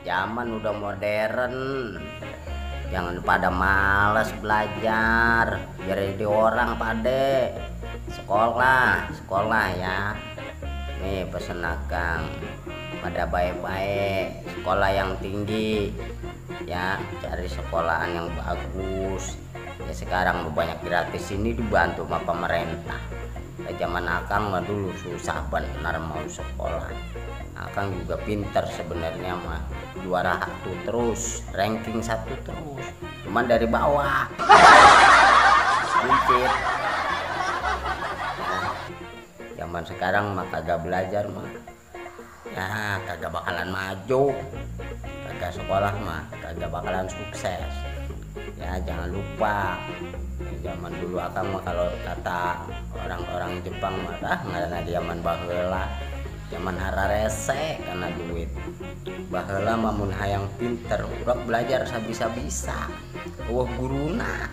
Zaman udah modern. Jangan pada malas belajar. Biar jadi orang pade. Sekolah, sekolah ya. Nih pesen akang. Pada baik-baik, sekolah yang tinggi ya, cari sekolahan yang bagus. Ya sekarang banyak gratis ini dibantu sama pemerintah. Ya, zaman akang mah dulu susah benar mau sekolah. Akang juga pinter sebenarnya mah, juara 1 terus, ranking 1 terus, cuman dari bawah. Buncit. Nah, zaman sekarang mah kagak belajar mah, ya kagak bakalan maju, kagak sekolah mah kagak bakalan sukses. Ya jangan lupa, ya, zaman dulu akang mah kalau kata orang-orang Jepang mah, ah ngaranna zaman baheula, zaman hararese karena duit. Baheula mah mun hayang pinter, urang belajar sabisa-bisa, eueuh guruna.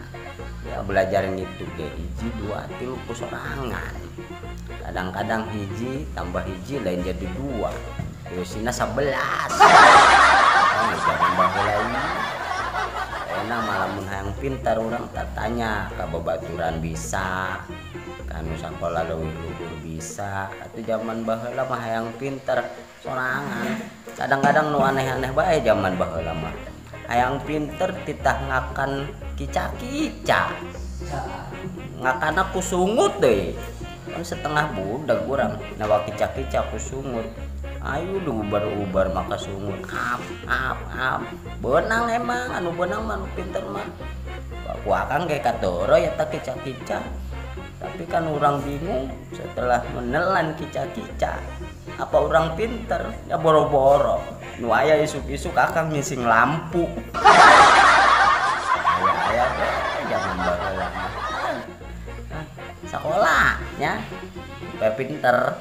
Ya belajar ngitu ge hiji dua tilu ku sorangan. Kadang-kadang hiji tambah hiji lain jadi 2, eusina 11. Oh, zaman baheula ini. Enak malah mun hayang pintar urang tatanya ka babaturan bisa, ka nu sakola leuwih luhur bisa. Atuh zaman baheula mah hayang pintar sorangan. Kadang-kadang nu aneh-aneh bae zaman baheula mah. Hayang pinter titah ngakan kica-kica. Ngakana ku sungut deui. Kan setengah budak urang nawa kica-kica ku sungut. Ayo diubar-ubar maka sungut. Ap ap ap. Benang emang anu benang mah anu pinter mah. Ku akang ge katoro ya ta kica-kica. Tapi kan urang bingung setelah menelan kica-kica. Apa urang pinter? Ya boro-boro. Nu aya isuk-isuk akang ngising lampu. Aya-aya deh zaman baheula mah. Sekolah ya. Supaya pinter.